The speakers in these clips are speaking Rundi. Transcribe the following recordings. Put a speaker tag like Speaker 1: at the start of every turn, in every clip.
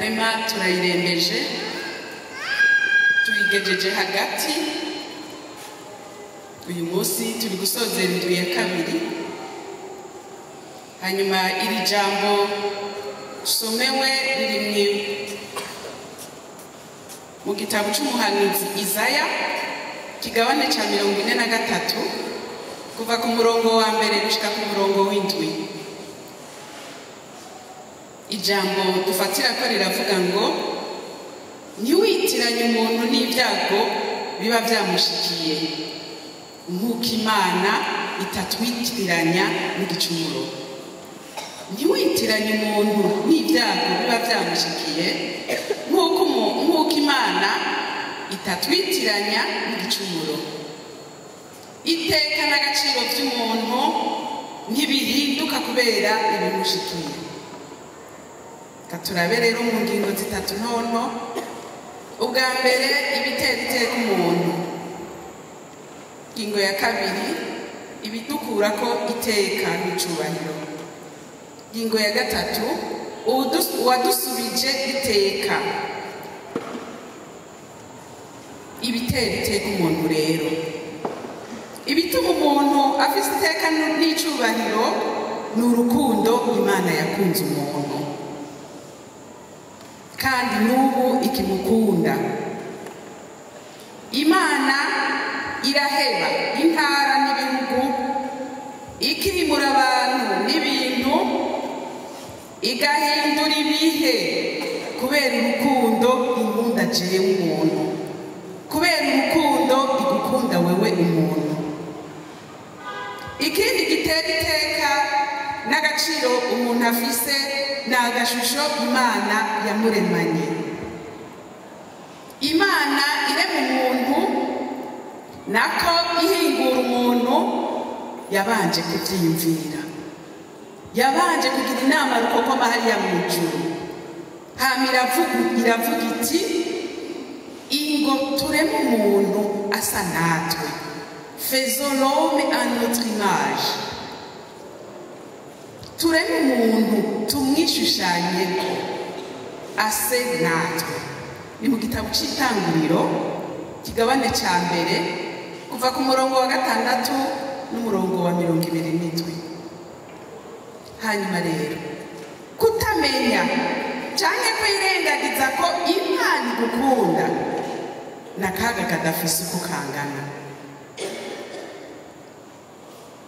Speaker 1: Kamema turayirembeje, tuyigejeje hagati. Uyu munsi turi gusozera indwi ya kabiri. Hanyuma iri jambo somewe riri mu gitabo cy'umuhanuzi Izaya, kigabane ca 43, kuva ku murongo wa mbere gushika ku murongo w'indwi. Ijambo dufatira ko riravuga ngo: ntiwitiranye umuntu n'ibyago biba byamushikiye, nk'uko Imana itatwitiranya n'igicumuro. Ntiwitiranye umuntu n'ibyago biba byamushikiye, nk'uko Imana itatwitiranya n'igicumuro. Iteka n'agaciro by'umuntu ntibihinduka kubera ibimushikiye. Katurabe rero mu ngingo zitatu ntonto. Ubwa mbere, ibitera iteka umuntu. Ingingo ya kabiri, ibidukurako iteka n'icubahiro. Ingingo ya gatatu, uwadusubije iteka. Ibitera iteka umuntu rero, ibituma umuntu afise iteka n'icubahiro ni urukundo Imana yakunze umuntu, kandi n'ubu ikimukunda. Imana iraheba intara n'ibihugu, ikimura abantu n'ibintu, igahindura ibihe kubera urukundo inkunda jewe umuntu, kubera urukundo igukunda wewe umuntu. Ikindi gitera iteka n'agaciro umuntu afise ni agashusho Imana yamuremanye. Imana irema umuntu, nako ihingura umuntu, yabanje kuvyiyumvira, yabanje kugira inama rukokoma hariya mw'ijuru. Hama iravuga iti: ingo tureme umuntu asa natwe, faisons l'homme à notre image. Tureme umuntu tumwishushanyeko, ase natwe. Ni mu gitabo c'Itanguriro, kigabane ca mbere, kuva ku murongo wa 6 n'umurongo wa 27. Hanyuma rero, kutamenya canke kwirengagiza ko Imana igukunda n'akaga kadafise uko kangana.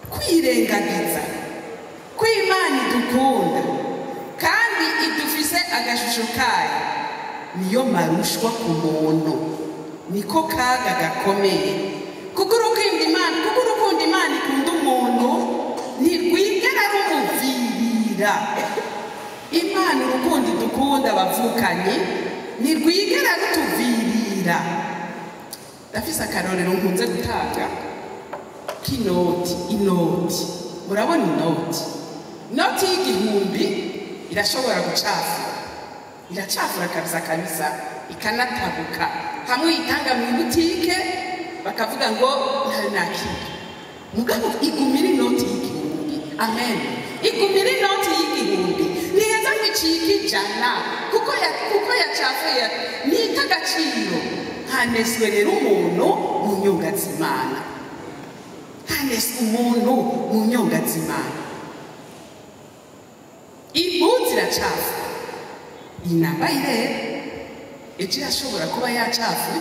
Speaker 1: Kwirengagiza ko Imana idukunda kandi idufise agashusho kayo niyo marushwa ku muntu, niko kaga gakomeye. Kuko urukundo Imana ikunda umuntu ntirwigera rumuvirira. Imana urukundo idukunda abavukanye ntirwigera rutuvirira. Ndafise akarorero nkunze gutanga k'inoti. Inoti, murabona inoti, inoti y'igihumbi irashobora gucafura, iracafura kabisa kabisa, ikanatabuka. Hamwe uyitanga mu butike bakavuga ngo ntayo nakira, mugabo igumira inoti y'igihumbi. Amen. Igumira inoti y'igihumbi, ntiheza ngo icike ijana kuko yacafuye, ntita agaciro. Haneswe rero umuntu mu nyongazimana, haneswe umuntu mu nyongazimana. Impuzu iracafura, inambaye rero ejo irashobora kuba yacafuye,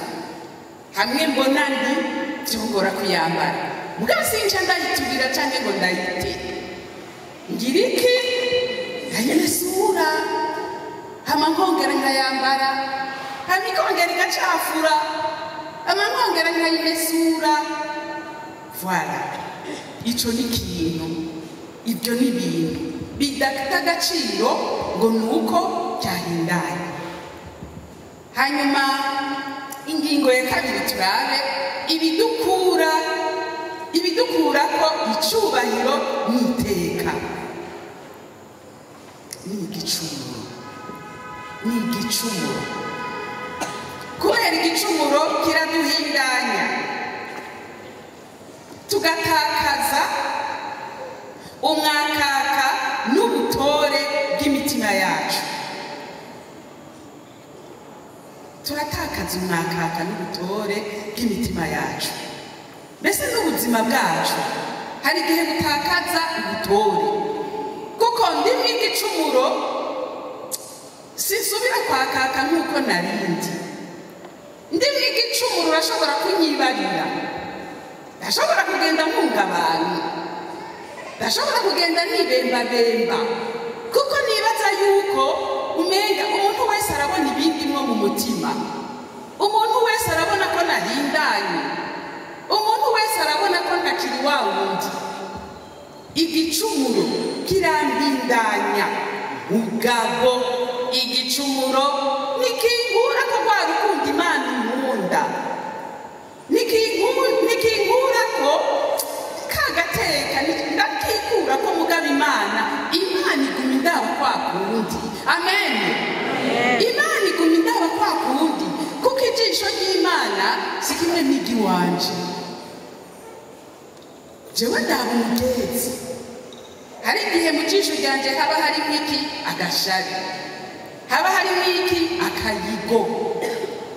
Speaker 1: hamwe mbona ndi vyongora kuyambara, mugabo sinca ndayiturira canke ngo ndayite. Ngira iki? Ndayimesura, hama nkongera nkayambara, hama ikongera igacafura, hama nkongera nkayimesura. Voilà, ico ni ikintu, ibyo ni ibintu bidafite agaciro ngo nuko cyahindanye. Hanyuma ingingo ya kabiri, turabe ibidukurako icubahiro n'iteka. Ni igicumuro, ni igicumuro. Kubera igicumuro kiraduhindanya, tugatakaza umwakaka n'ubutore bw'imitima yacu. Turatakaza umwakaka n'ubutore bw'imitima yacu, mbese n'ubuzima bwacu hari igihe butakaza ubutore, kuko ndimwo igicumuro sinsubira kwakaka nk'uko narindi. Ndimwo igicumuro urashobora kunyibarira, ndashobora kugenda nkunga abantu, ndashobora kugenda nibembabemba, kuko nibaza yuko umenga umuntu wese arabona ibindi mwo mu mutima, umuntu wese arabona ko nahindanye, umuntu wese arabona ko ntakiri wa wundi. Igicumuro kirambindanya mugabo igicumuro nikinkura ko rwa rukundo Imana inkunda, nikinkura ko kagateka, ndakikura ko mugabo Imana iguma indaba kwa kundi. Amen. Imana iguma indaba kwa kundi, kuko ijisho ry'Imana si kimwe n'iry'iwanje. Jewe ndaba umugenzi, hari igihe mu jisho ryanje haba harimo iki? Agashari, haba harimo iki? Akayigo,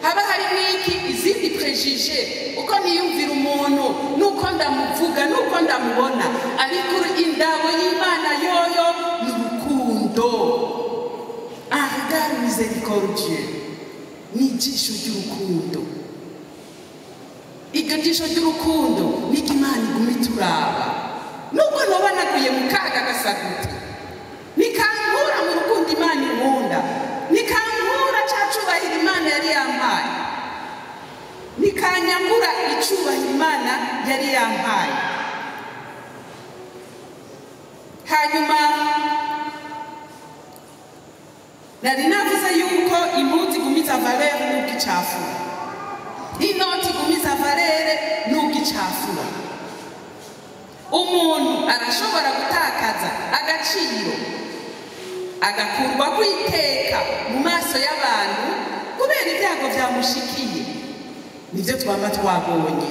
Speaker 1: haba harimo iki? Izindi prejije, uko niyumvira umuntu nuko ndamuvuga nuko ndamubona. Ariko indabo y'Imana yoyo ni urukundo. Un regard miséricordieux ni ijisho ry'urukundo. Iryo jisho ry'urukundo niryo Imana iguma ituraba, nubwo noba naguye mu kaga gasa gute, nikankura mu rukundo Imana inkunda, nikankura ca cubahiro Imana yari yampaye, nikanyambura icubahiro Imana yari yampaye. Hanyuma nari navuze yuko impuzu igumiza valeur nubwo icafura, inoti igumiza valeur nubwo icafura. Umuntu arashobora gutakaza agaciro, agakurwa kwiteka mu maso y'abantu kubera ibyago byamushikiye. Nivyo twama twabonye,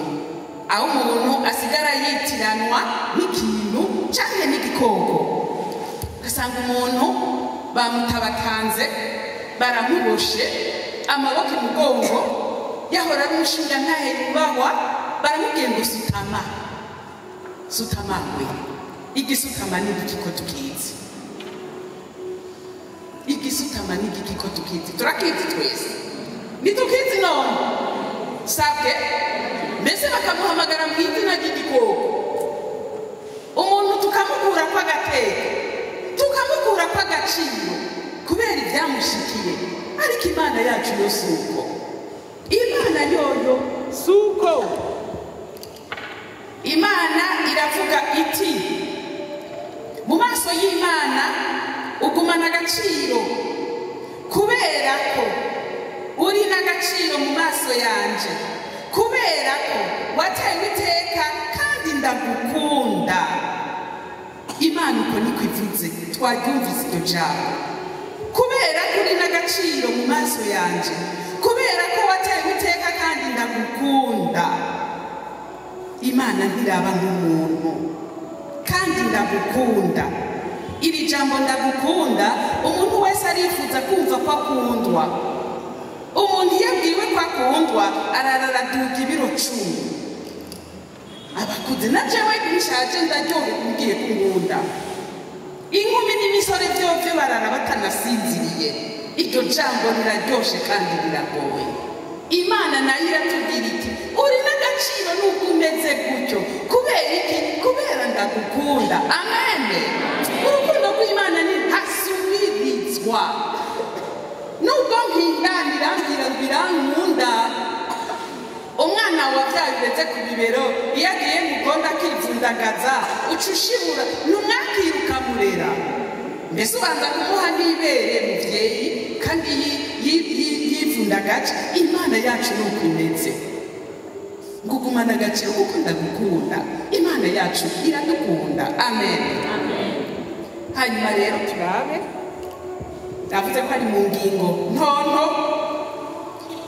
Speaker 1: aho umuntu asigara yitiranwa n'ikintu canke n'igikoko, ugasanga umuntu bamutabakanze, baramuboshe amaboko imugongo, yahora ari umushinga ntahe yubahwa, baramubwiye ngo sutama. Sutama we, igisutama ni igiki ko tukizi? Igisutama ni igiki ko tukizi? Turakizi twese, ntitukizi none sabwe. Mbese bakamuhamagara mu izina ry'igikoko, umuntu tukamukura ko agateka, tukamukura ko agaciro kubera ibyamushikiye. Ariko Imana yacu yo suko, Imana yoyo suko. Imana iravuga iti mu maso y'Imana ugumana agaciro kubera ko uri n'agaciro mu maso yanje, kubera ko watewe iteka kandi ndagukunda. Imana uko niko ivuze, twaryumvise iryo jambo. Kubera ko uri n'agaciro mu maso yanje, kubera ko watewe iteka kandi ndagukunda. Imana ntiraba nk'umuntu, kandi ndagukunda. Iri jambo ndagukunda, umuntu wese arifuza kumva ko akundwa. Umuntu iyo abwiwe ko akundwa ararara aduga ibiro 10. Abakuze na jewe nishaje ndaryohewe umbwiye ko unkunda. Inkumi n'imisore vyovyo barara batanasinziriye. Iryo jambo riraryoshe kandi riragoye. Imana nayo iratubwira iti uri n'agaciro nubwo umeze gutyo. Kubera iki? Kubera ndagukunda. Amen. Urukundo rw'Imana ni ntasubirizwa. Nubwo mpindana irambwira ngo irankunda. Umwana wabyaye uretse ku bibero iyo agiye mugonda akivundagaza uca ushibura ntumwakira ukamurera. Mbese ubanza kumuha n'ibere muvyeyi kandi yivundagaje. Imana yacu nuko imeze, ngugumana agaciro kuko ndagukunda. Imana yacu iradukunda. Amen. Hanyuma rero turabe, navuze ko ari mu ngingo ntonto.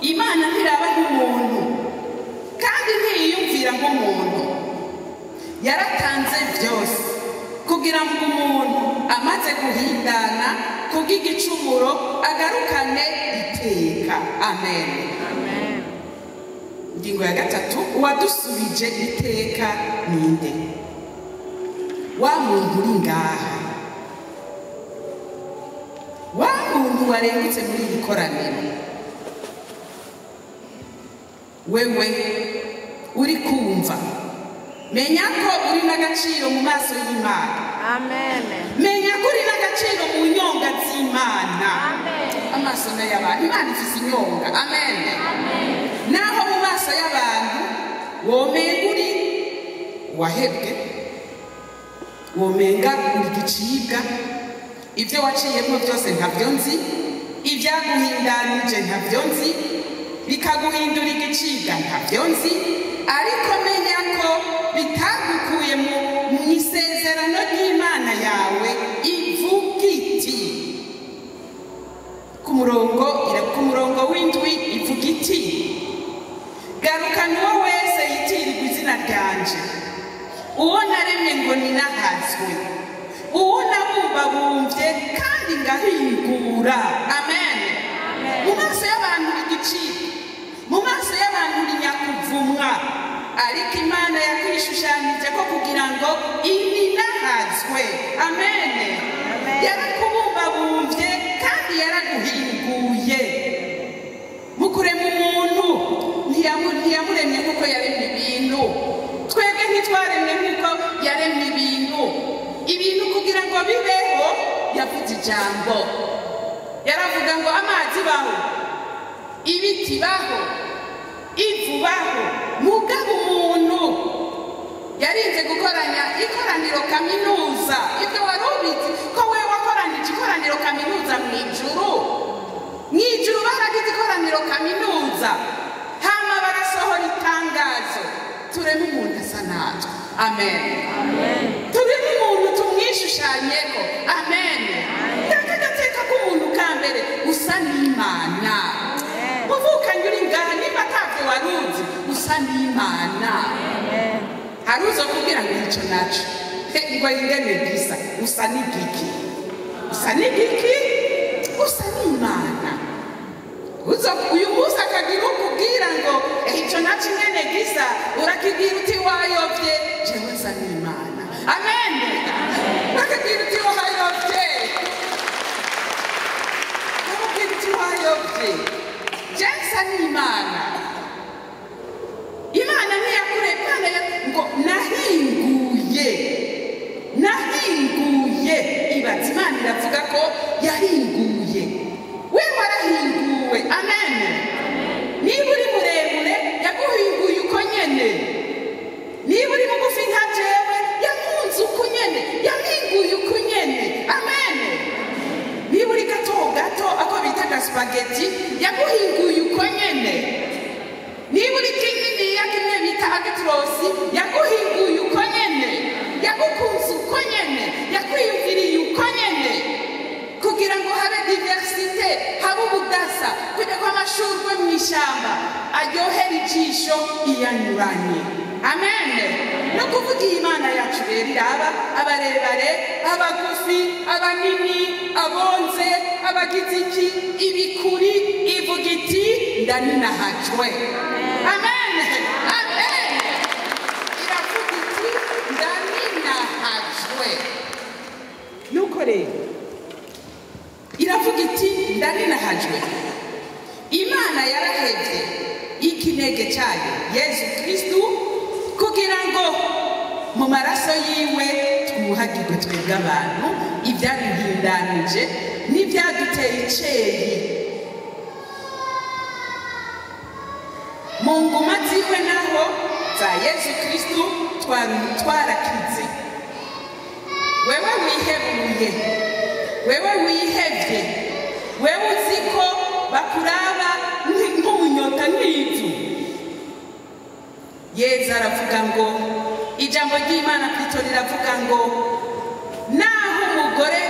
Speaker 1: Imana ntiraba nk'umuntu kandi ntiyiyumvira nk'umuntu. Yaratanze byose kugira ngo umuntu amaze guhindana kubw'igicumuro agarukane iteka. Amen. Ingingo ya gatatu, uwadusubije iteka ninde? Wa muntu uri ngaha, wa muntu warengutse muri iri koraniro, wewe uri kumva, menya ko uri n'agaciro mu maso y'Imana.
Speaker 2: Amen.
Speaker 1: Menya ko uri n'agaciro mu nyonga z'Imana.
Speaker 2: Amen.
Speaker 1: Amaso y'abantu, Imana ifise inyonga. Amen. Naho mu maso y'abantu womenga uri wahebwe, womenga uri gicibwa, ibyo waciyemo byose ntabyo nzi, ibyaguhindanije ntabyo nzi, bikaguhindura igicibwa ntabyo nzi, ariko menya ko bitagukuye mu isezerano ry'Imana yawe ivuga iti ku murongo w'indwi ivuga iti garukana uwo wese yitirirwa izina ryanje, uwo naremye ngo ninahazwe, uwo nabumbabumbye kandi ngahingura. Amen. Mu maso y'abantu igicibwa, mu maso y'abantu nyakuvumwa, ariko Imana yakwishushanyije ko kugira ngo ininahazwe. Amen. Yarakubumbabumbye kandi yaraguhinguye. Mu kurema umuntu ntiyamuremye kuko yaremye ibintu. Twebwe ntitwaremye nkuko yaremye ibintu. Ibintu kugira ngo bibeho yavuze ijambo. Yaravuga ngo amazi baho, ibiti baho, ivu baho. Mugabo umuntu yarinze gukoranya ikoraniro kaminuza. Ibyo wari ubizi ko wewe wakoranije ikoraniro kaminuza mu ijuru? Mu ijuru baragize ikoraniro kaminuza, hama barasohora itangazo, tureme umuntu asa natwe. Amen. Tureme umuntu tumwishushanyeko. Amen. Ngaka gateka k'umuntu ka mbere usa n'Imana. Uvukanye uri ngaha, nimba atabyo wari uzi, usa n'Imana. Hari uzo kubwira ngo ico naco ngo ingene gisa, usa n'igiki, usa n'igiki, usa n'Imana. Uzo uyu munsi akagira ukubwira ngo ico naco ingene gisa, urakibwira uti wayovye, jewe nsa n'Imana. Amen. Urakibwira uti wayovye, urakibwira uti wayovye, jewe nsa n'Imana. Imana ntiyakure, Imana ngo nahinguye, nahinguye. Ibaza, Imana iravuga ko yahinguye, we warahinguwe. Amen. Niba uri muremure yaguhinguye uko nyene, niba uri mugufi nka jewe yakunze uko nyene, yahinguye uko nyene. Amen. Niba uri gato gato ako bita gaspaghetti yaguhinguye uko nyene, niba uri kinini ya kimwe bita agitrosi yaguhinguye uko nyene, yagukunze uko nyene, yakwiyumviriye uko nyene, kugira ngo habe diversite, habe ubudasa, kujya kw'amashurwe mu ishyamba aryohera ijisho iyanyuranye. Amen. No kuvuga iyi Imana yacu rero iraba abarebare, abagufi, abanini, abonze, abagize iki, ibikuri, ivuga iti ndaninahajwe. Amen. Amen. Iravuga iti ndaninahajwe. Nuko rero iravuga iti ndaninahajwe. Imana yarahevye ikinege cyayo Yesu Kristu kugira ngo mu maraso yiwe twuhagirwe twebwe abantu ibyaduhindanije n'ibyaduteye iceyi. Mu nguma ziwe naho za Yesu Kristu twarakize. Wewe wihebuye, wewe wihevye, wewe uzi ko bakuraba nk'umunyota nk'ivu. Yezu aravuga ngo ijambo ry'Imana Kristo riravuga ngo naho umugore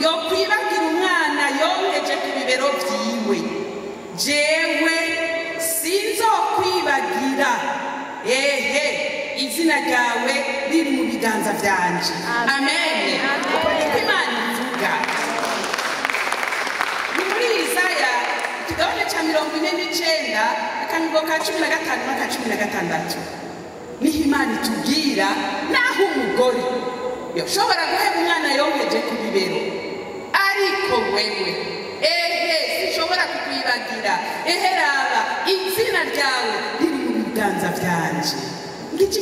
Speaker 1: yo kwibagira umwana yonkeje ku bibero vyiwe, jewe sinzokwibagira. Ehe, izina ryawe riri mu biganza vyanje. Amen. Uko niko Imana ivuga. cya 49 akarongo ka 15 n'aka 16 niho Imana itubwira naho umugore yoshobora guheba umwana yonkeje ku bibero, ariko wewe ehe sinshobora kukwibagira, ehe raba izina ryawe riri mu biganza byanje. Ngiki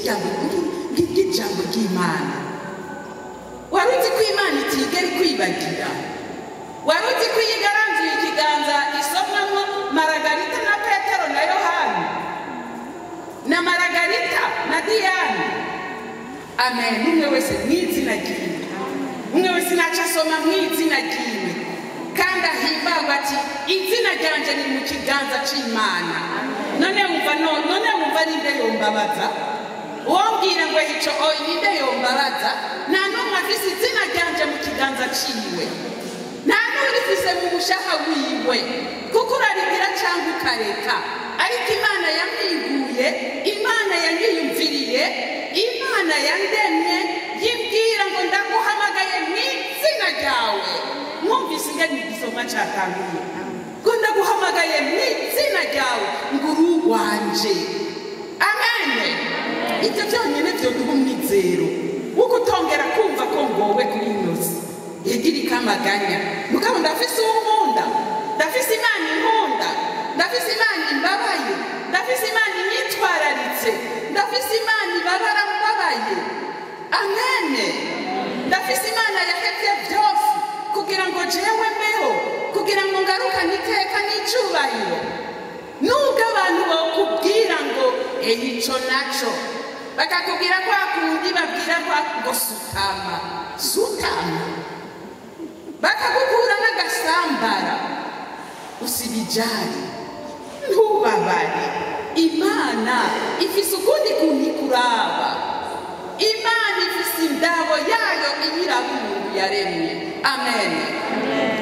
Speaker 1: ijambo ry'Imana. Wari uzi ko Imana itigera ikwibagira? Wari uzi ko yigaranzuye ikiganza isomwamo Maragarita na Petero na Yohana na Maragarita na Diane? Amen. Umwe wese mw'izina ryiwe, umwe wese naca asoma mw'izina ryiwe, kandi ahimbagwa ati izina ryanje riri mu kiganza c'Imana. None wumva none wumva ninde yombabaza? Uwombwira ngo ico oyi ninde yombabaza? Nta n'umwe afise izina ryanje mu kiganza ciwe, nta n'urifise mu mushaha wiwe, kuko urarigira cyangwa ukareka. Ariko Imana yamwiguye, Imana yanyiyumviriye, Imana yandemye, yimbwira ngo ndaguhamagaye mu izina ryawe. Mwumvise ingene igisoma catanguye ngo ndaguhamagaye mu izina ryawe, ngo uri uwanje. Amen. Ibyo byonyine byoduha umwizero wo kutongera kumva ko ngowe kuri ino si yagira ikamaganya. Mugabo ndafise uwunkunda, ndafise Imana inkunda, ndafise Imana imbabaye, ndafise Imana inyitwararitse, ndafise Imana ibabara mbabaye. Amen. Ndafise Imana yahevye byose kugira ngo jewe mbeho, kugira ngo ngarukane iteka n'icubahiro. Nubwo abantu bokubwira ngo ico naco, bakakubwira kwa kundi babwira kwa ngo sutama sutama, bakagukura n'agasambara, usibijari, ntubabare. Imana ifise ukundi kuntu ikuraba. Imana ifise indabo yayo iyiraba umuntu yaremye. Amen.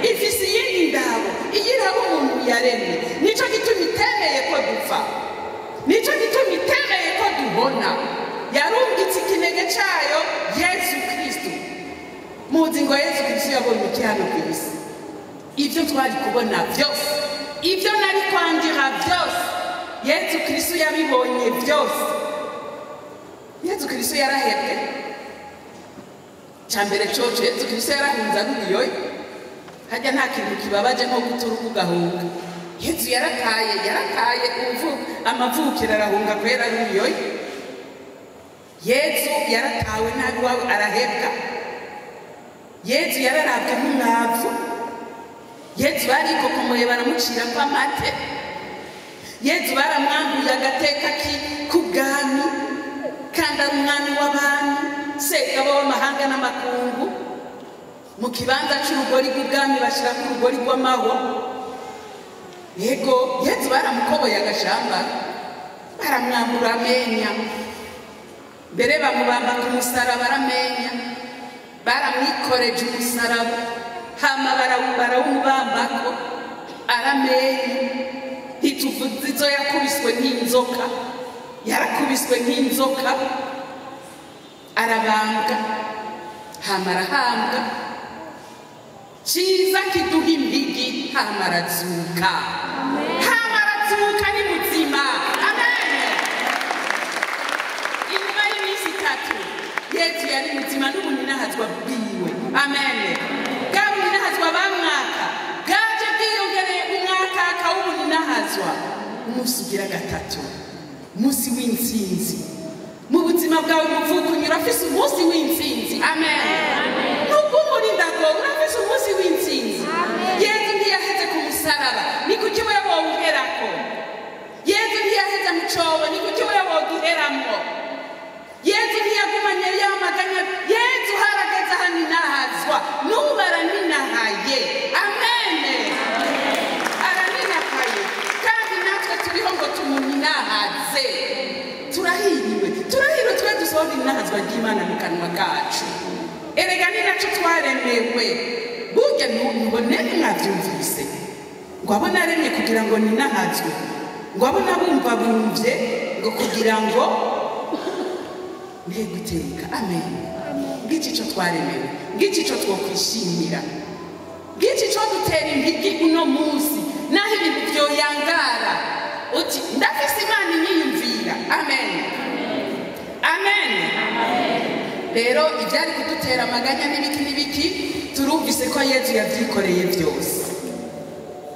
Speaker 1: Ifise iyindi ndabo iyiraba umuntu yaremye. Nico gituma itemeye ko dupfa, nico gituma itemeye ko dubona. Yarungitse ikinege cayo Yesu Kristo. Muzi ngo Yesu Kristo yabonye iki hano ku isi? Ibyo twari kubona byose, ibyo nari kwangira byose, Yesu Kristo yabibonye byose. Yesu Kristo yarahebwe. Cambere coco Yesu Kristo yarahunze arubiyoyo. Hajya nta kintu kibabaje nko guturuka ugahunga. Yesu yarataye, yarataye amavukiro arahunga kubera arubiyoyo. Yesu yaratawe nabi wawe arahebwa. Yesu yararabwe nk'umwavu. Yesu barikokomoye baramucira ko amate. Yesu baramwambuye agateka k'ubwami, kandi ari umwami w'abami, segabo w'amahanga n'amakungu. Mu kibanza c'urugori rw'ubwami bashirako urugori rw'amahwa. Yego, Yesu baramukoboye agashamba, baramwambura amenya, mbere bamubamba ku musaraba aramenya, baramwikoreje umusaraba, hama barawumubambako aramenya. Ntituvuze izo yakubiswe nk'inzoka, yarakubiswe nk'inzoka, arabambwa, hama arahambwa. Ciza kiduha impigi, hama arazuka, hama arazuka ni muzima. Amen. Inyuma y'iminsi itatu Yesu yari muzima n'ubuninahazwa bwiwe. Amen. Bwa buninahazwa bamwaka bwaje bwiyongereye umwakaka w'ubuninahazwa. Umunsi ugira gatatu, umunsi w'intsinzi mu buzima bwawe. Muvuka urafise umunsi w'intsinzi. Amen. Nubwo umurindago urafise umunsi w'intsinzi. Yesu ntiyaheze ku musaraba, ni kuki wewe wowuherako? Yesu ntiyaheze mu cobo, ni kuki wewe wogiheramwo? Yesu ntiyagumanye yamaganya. Yesu harageze ahaninahazwa, n'ubu araninahaye. Amen. Araninahaye, kandi natwe turiho ngo tumuninahaze. Turahiriwe, turahiriwe twe dusohora inahazwa ry'Imana mu kanwa kacu. Erega ni naco twaremewe. Burya ntubone mwavyumvise ngo abo naremye kugira ngo ninahazwe, ngo abo nabumva bumvye ngo kugira ngo mbe guteka. Amen. Ngiki ico twaremewe, ngiki ico twokwishimira, ngiki ico dutera impigi uno munsi. Naho ibintu vyoyangara, uti ndafise Imana inyiyumvira. Amen, amen. Rero ibyari kudutera amaganya n'ibiki n'ibiki, turumvise ko Yezu yavyikoreye byose.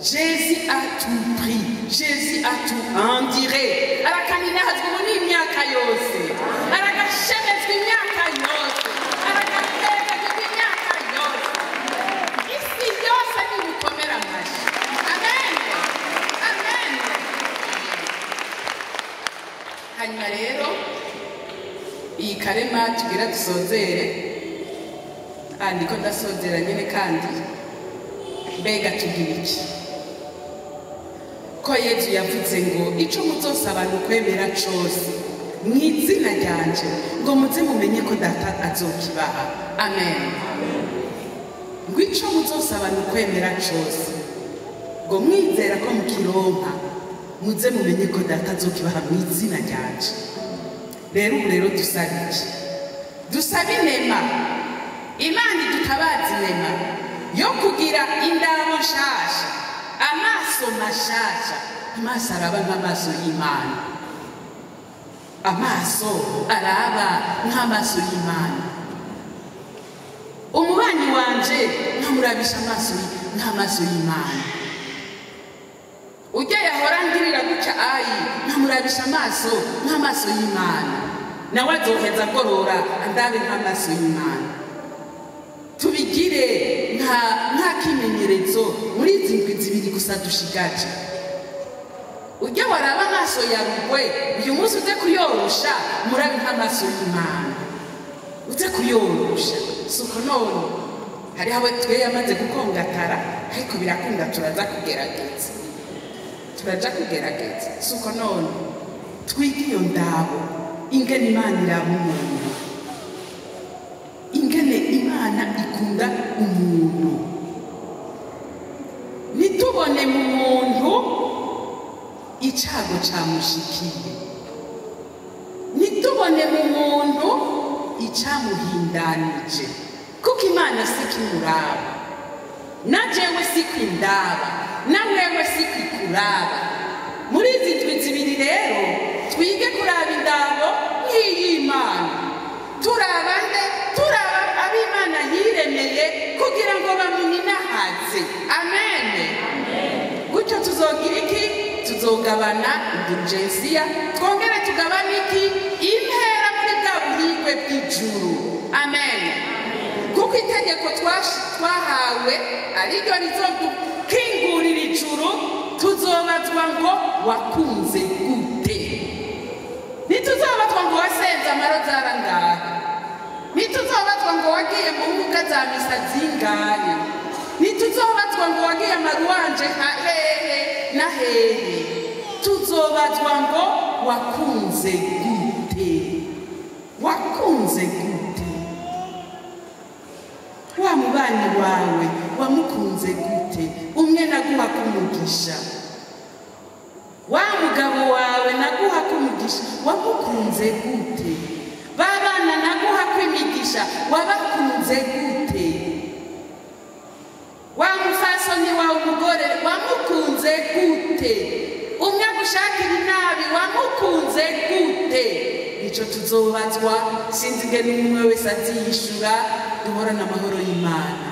Speaker 1: Jésus a tout pris, Jésus a tout enduré. Arakaninahazwa ubu n'imyaka yose, aragashemezwa imyaka yose, aragategagirwa imyaka yose, isi yose nimukomera amashyi. Amen, amen. Hanyuma rero iyi karema tugira dusozere, niko ndasozera nyine. Kandi mbega tugira iki ko Yezu yavuze ngo ico muzosaba ni ukwemera cose mu izina ryanje, ngo muze mumenye ko Data azokibaha. Amen. Ngo ico muzosaba ni ukwemera cose, ngo mwizera ko mukironka, muze mumenye ko Data azokibaha mu izina ryanje. Rero ubu rero dusaba iki? Dusaba inema, Imana idutabaza inema yo kugira indabo nshasha, amaso mashasha, amaso araba nk'amaso y'Imana, amaso araba nk'amaso y'Imana. Umubanyi wanje nkamurabisha amaso nk'amaso y'Imana. Ujya yahora ngirira gutya ayi, nkamurabisha amaso nk'amaso y'Imana, nawe azoheza agorora andabe nk'amaso y'Imana. Tubigire nka kimenyerezo muri izi ndwi zibiri gusa dushigaje. Ujya waraba amaso ya rugwe, uyu munsi uze kuyorosha, murabe nk'amaso y'Imana, uze kuyorosha. Suko none hariho abo twe yamaze gukongatara, ariko birakunda, turaza kugerageza, turaja kugerageza. Suko none twige iyo ndabo, ingene Imana iraba umuntu, ingene Imana ikunda umuntu. Ntitubone mu muntu icago camushikiye, ntitubone mu muntu icamuhindanije, kuko Imana si kimuraba, na jewe si kwindaba, na mwewe si kwikuraba. Muri izi ndwi zibiri rero twige kuraba indabo nk'iy'Imana. Turaba nde? Turaba ab'Imana yiremeye kugira ngo bamuninahaze. Amen. Gutyo tuzogira iki? Tuzogabana indulgensiya, twongere tugabane iki? Impera muri bwa buhigwe bw'ijuru. Amen. Kuko itegeko twahawe ariryo rizodukingurira ijuru, tuzobazwa ngo wakunze gute. Ntituzobazwa ngo wasenze amarozara ngahe, ntituzobazwa ngo wagiye mu mbuga za misa zingahe, ntituzobazwa ngo wagiye amaruwanje hehe na hehe. Tuzobazwa ngo wakunze gute, wakunze gute wa mubanyi wawe, wamukunze gute umwe naguha kumugisha, wa mugabo wawe naguha kumugisha, wamukunze gute, ba bana naguha kwimigisha, wabakunze gute, wa mufasoni wawe umugore wamukunze gute, umwe agushakira inabi wamukunze gute. Nico tuzobazwa. Sinzi ingene umwe wese aziyishura. Duhorane amahoro y'Imana.